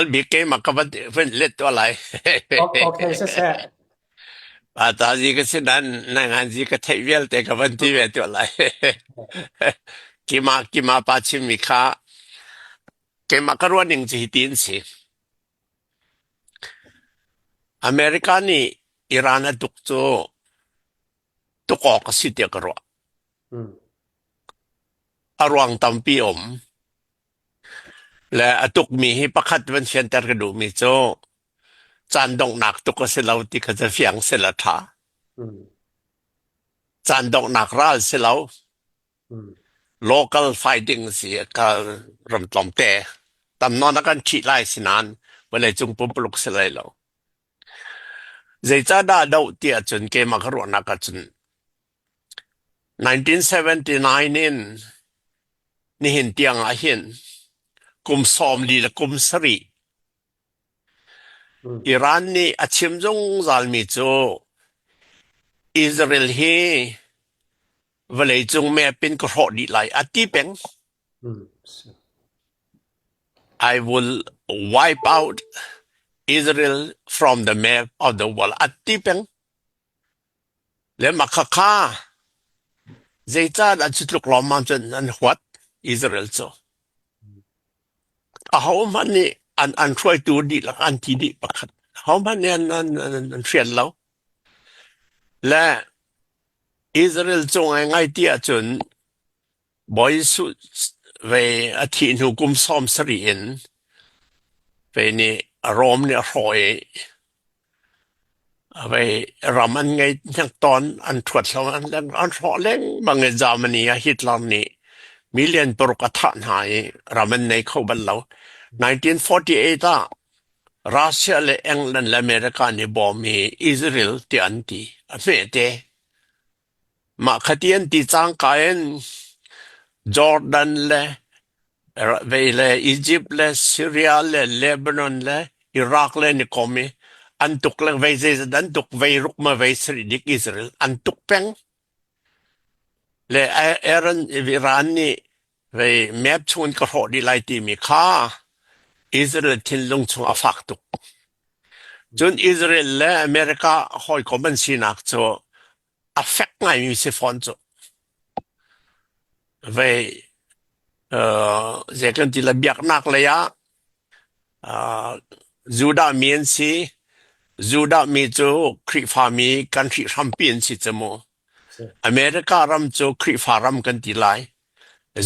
Bik keimah ka van van let tuah lai. Okay, siseh. Ta zi ka si nan na ngan zi ka theih vialte ka van ti ve tuah lai. Kima kima pa chimmi kha keimah ka ruah ning cu hitin si. America nih Iran a tuk cu tuk awk a si tiah ka ruah. A ruang tampi um. Le a tukmi hi pakhat van fianter ka duhmi cu caan donghnak tuk a si lo ti kha cu fiang si la ṭha. Caan donghnak ral si lo. Local fighting si ka ram tlawmte. Tam nawn a kan ṭhih lai si nain vawleicung pumpuluk si lai lo. Zeicahdah doh ti ahcun keimah ka ruahnak ahcun 1979 in nihin tiang ah hin kum 40 le kum sarih Iran nih a chim zungzalmi cu Israel hi vawleicung map in ka hrawh dih lai a ti peng. I will wipe out Israel from the map of the world a ti peng. Le mah khakha zeicahdah cu tluk lawmmam cun an huat Israel cu? Ahohmanh nih an an hruaitu dihlak an thi dih pakhat. Ahohmanh nih an an an, an hrial lo. Le Israel cung ai ngai ti ahcun Bawi Jesuh ve a thih hnu kum 70 in ve nih Rom nih a hrawh i vei ram an ngei hnek tawn an ṭhuat hlo an an hrawh lengmang i Germany ah Hitler nih million paruk a thah hna i ram an nei kho bal lo. 1948 ah Russia le England le America nih bawm i Israel tiah an ti. A hmete. Mah khati an ti cangka in Jordan le vei le Egypt le Syria le Lebanon le Iraq le an i kom i an tuk le vei zeizat an tuk vei ruk ma vei sarih dik Israel an tuk peng. Le Aaron Iran nih vei map chung in ka hrawh dih lai timi kha Israel thinlung chung a fak tuk. Cun Israel le America hawikom an sinak cu a fek ngaimi si fawn cu. Vei uh, zei kan ti la biaknak lei ah uh, Judah mi an si. Judah mi cu Khrihfa mi kan hrihhrampi an si cu mu. America ram cu Khrihfa ram kan ti lai.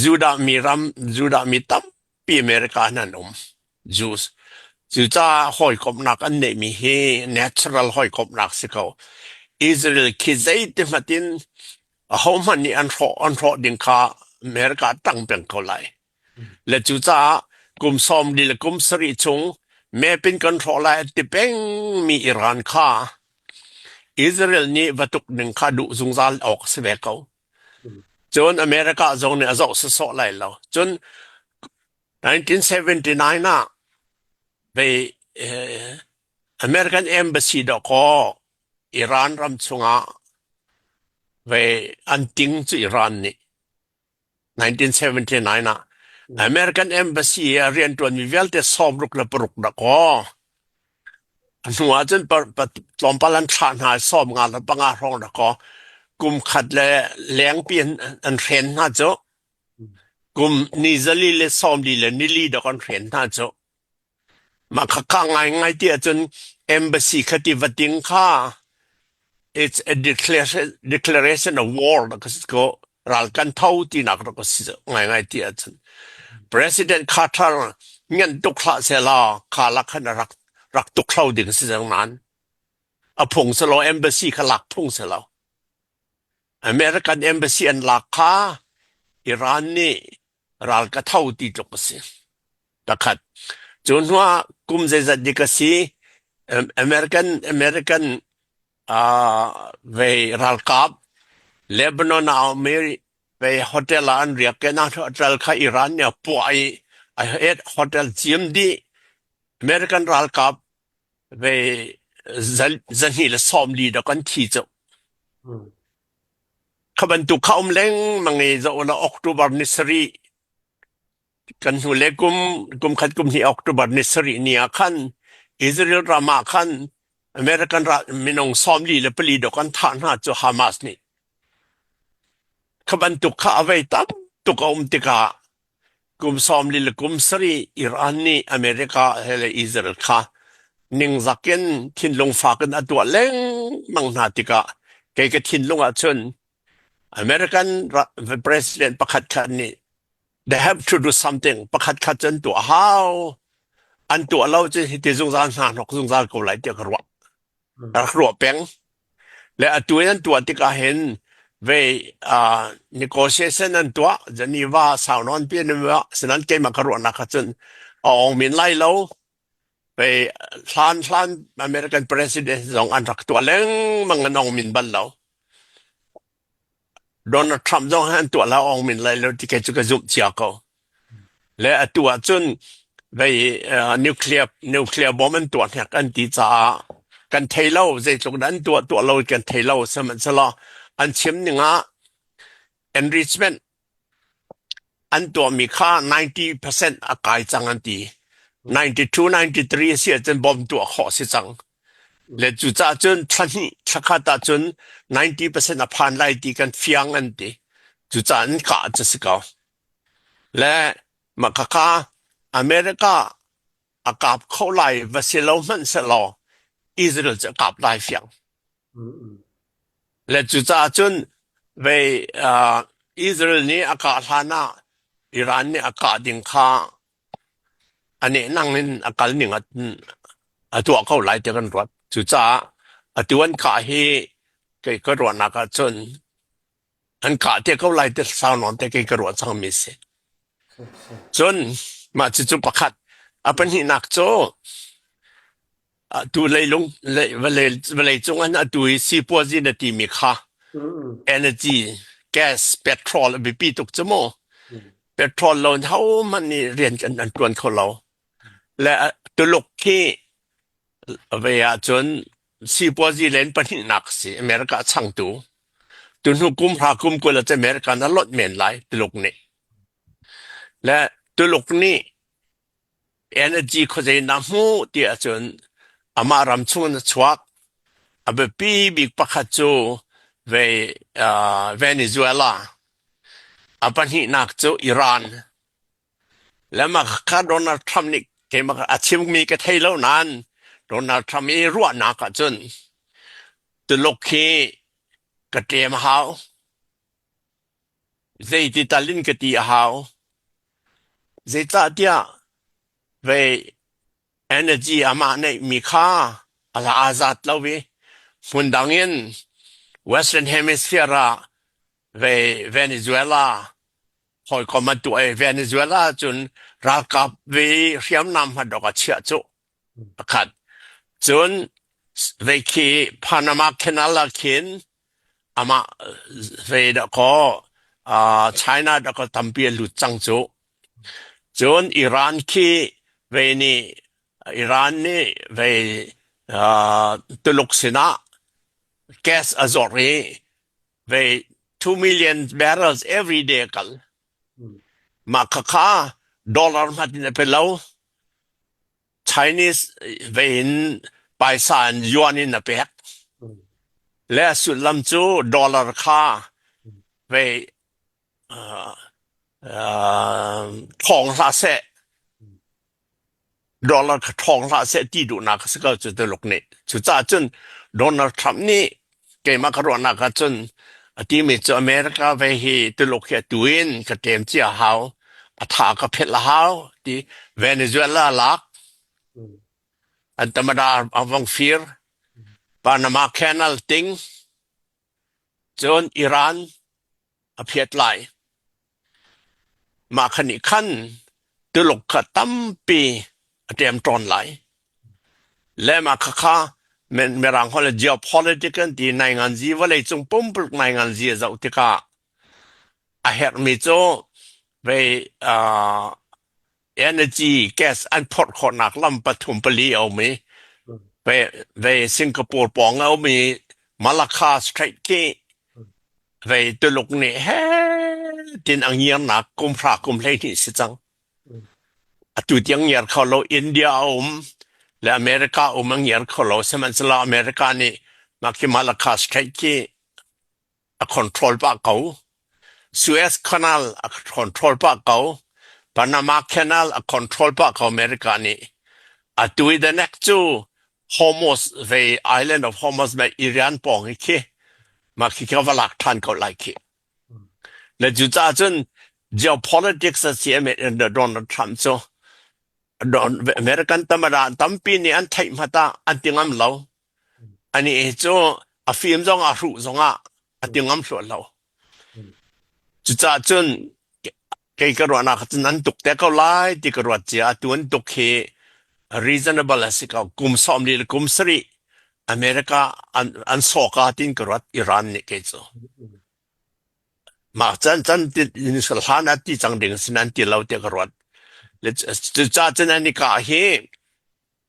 Judah mi ram, Judah mi tampi America hin an um. Jews. Cucaah hawikomhnak an neihmi hi natural hawikomhnak si ko. Israel khi zeiti hmanh in ahohmanh nih an hrawh an hrawh ding kha America tang peng ko lai. Le cucaah kum 40 le kum sarih chung map in kan hrawh lai a ti pengmi Iran kha Israel nih va tuk ding kha duh zungzal awk a si ve ko. Cun America zong nih a zoh sawsawh lai lo. Cun 1979 ah vei American Embassy dawkaw Iran ram chungah vei an ting cu Iran nih 1979 ah American Embassy i rianṭuanmi vialte 66 dawkaw a hnu ahcun tlawmpal an thlah hna i 55 hrawng dawkaw kum khat le lengpi an hren hna cu. Kum ni zali le 40 le nili dok an hren hna cu. Mah khakha ngaingai ti ahcun embassy kha ti va ting kha it's a declaration, declaration of war rak si ko ral kan tho tinak rak si ngaingai ti ahcun President Carter ngan tuk hlah seh law kha lak khan rak rak tuk thlo ding si cang nain a phung selaw embassy kha lak phung selaw American embassy an lak kha Iran nih ral ka tho ti tluk a si. Pakhat. Cu hnu ah kum zeizat dik a si American American uh, vei ralkap Lebanon ah a um i vei hotel ah an riak i hotel kha Iran nih a puah i a hotel ciam dih American ralkap Vei 240 dok an thi cu. Kha bantuk kha um lengmang i zoh la October ni sarih. Kan hnulei kum kum khat kum hnih October ni sarih ni ah khan Israel ram ah khan American ral minung 44 dok an thah hna cu Hamas nih. Kha bantuk kha a vei tam tuk a um tikah kum 40 le kum sarih Iran nih America he le Israel kha ningzak in thinlung fak in a tuah lengmang hna tikah kei ka thinlung ah cun American president pakhat khat nih they have to do something pakhat khat cu an tuah hau an tuah lo cu hiti zungzal hna hnok zungzal ko lai tiah ka ruah rak ruah peng le atu in an tuah tikah hin ve uh, negotiation an tuah Geneva saunawn pi an wa sinan keimah ka ruahnak ah cun a ong min lai lo ve hlan hlan American president zong an rak tuah lengmang an ong min bal lo Donald Trump zong hi an tuah la ong min lai lo ti kei cu ka zumh cia ko. Le atu ahcun vei uh, nuclear nuclear bomb an tuah hnek an ti caah kan thei lo zeitluk dah an tuah tuah lo kan thei lo sihmanhsehlaw an chim ning ah enrichment An tuahmi kha 90% a kai cang an ti. 92, 93 a si ahcun bom tuah khawh a si cang. Le cucaah cun thla hnih, thla khat ahcun 90% a phan lai ti kan fiang an ti. Cucaah an kah cu si ko. Le mah khakha America a kap kho lai va si lo hmanh sehlaw Israel cu a kap lai fiang. Le cucaah cun vei uh, Israel nih a kah hlan ah Iran nih a kah ding kha a nehnang in a kal ning a, a tuah ko lai ti kan ruat. Cucaah atu an kah hi kei ka ruahnak ah cun an kah te ko lai ti sau nawn te kei ka ruah cangmi si. Cun mah cucu pakhat. A pahnihnak cu Atu leilung vawlei vawlei cung ah atu hi sipuazi na timi kha energy gas petrol a biapi tuk cu mu. Petrol lo in hohmanh nih rian kan an tuan kho lo. Le Tuluk khi ve ahcun sipuazi len pahnihnak si America a changtu. Tuhnu kum hra kum 20 ah America na lonh men lai Tuluk nih. Le Tuluk nih Energy khuazei na hmuh ti ahcun amah ram chung in a chuak. A biapi bik pakhat cu ve uh, Venezuela. A pahnihnak cu Iran. Le mah kha Donald Trump nih keimah a chimmi ka thei lo nain Donald Trump i ruahnak ahcun Tuluk hi ka ṭem hau. Zeiti tal in ka ti a hau. Zeicahtiah vei energy amah neihmi kha a aa zat lo i hmundang in Western Hemisphere ah vei Venezuela hawikom an tuah i Venezuela cun ralkap ve hriamnam hmanh awk a chiah cu pakhat. Cun vei khi Panama Canal ah khin amah ve dahkaw uh, China dahkaw tampi a lut cang cu. Cun Iran khi ve nih Iran nih ve uh, Tuluk sinah gas a zawrh i ve 2 million barrels every day a kal. Mah khakha dollar hmat in a pe lo. Chinese ve in paisa in yuan in a pek. Le a sullam cu dollar kha ve uh, uh, thawng hlah seh dollar kha thawng hlah seh ti duhnak a si ko cu Tuluk nih. Cucaah cun Donald Trump nih keimah ka ruahnak ah cun a timi cu America ve hi Tuluk hi atu in ka ṭem cia hau a tha ka phelh a hau ti Venezuela lak an tamada a vong fir Panama Canal ting cun Iran a phiat lai. Mah kha nih khan Tuluk kha tampi a ṭemṭawn lai. Le mah khakha Mirang holh in geopolitics an ti nainganzi vawleicung pumpuluk nainganzi a zoh tikah a herhmi cu vei uh, energy gas an phorh khawhnak lam pathum pali a um i ve, ve Singapore pawng a um i Malacca Strait khi vei Tuluk nih he tin a ngiarnak kum hra kum 12 si cang. Atu tiang ngiar kho lo India a um le America um a ngiar kho lo sihmanhsehlaw America nih mah khi Malacca Strait khi a control pah ko. Suez Canal a control pah ko. Panama Canal a control pah ko America nih. Atu i the next cu Hormuz ve Island of Hormuz me Iran pawng i khi mah khi ka va lak ṭhan ko lai khi. Le cucaah cun geopolitics a si Donald Trump cu American tamara tampi nih an theih hmat ah an ti ngam lo. Ani cu a fim zong ah hruh zong ah a ti ngam hluah lo. Cucaah cun kei ka ruahnak cun an tuk te ko lai ti ka ruat cia. Atu an tuk hi reasonable a si ko. Kum 40 le kum sarih America an, an sawka tin ka ruat Iran nih kei cu. Mah can can ti hlan ah ti cang ding sin an ti lo tiah ka ruat. Cucaah cun an i kah hi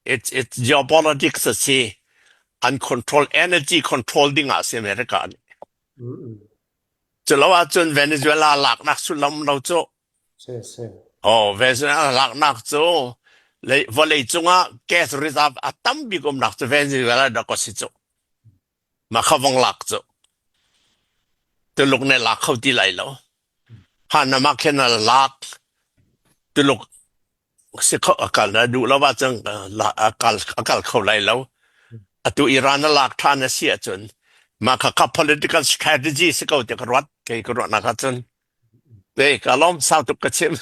it's it's geopolitics a si. An control energy control ding ah si America nih. Culo ahcun Venezuela laknak sullam lo cu. Si si. Oh, Venezuela laknak cu vawlei cungah gas reserve a tam bik umnak cu Venezuela dah ko si cu. Mah kha vong lak cu. Tuluk nih lak kho ti lai lo. Panama khin a lak. Tuluk si kho a kal na duh lo ahcun a kal a kal kho lai lo. Atu Iran a lak ṭhan a si ahcun mah kha kha political strategy si ko ti ka ruat kei ka ruahnak ahcun. Te ka lawm sau tuk ka chim.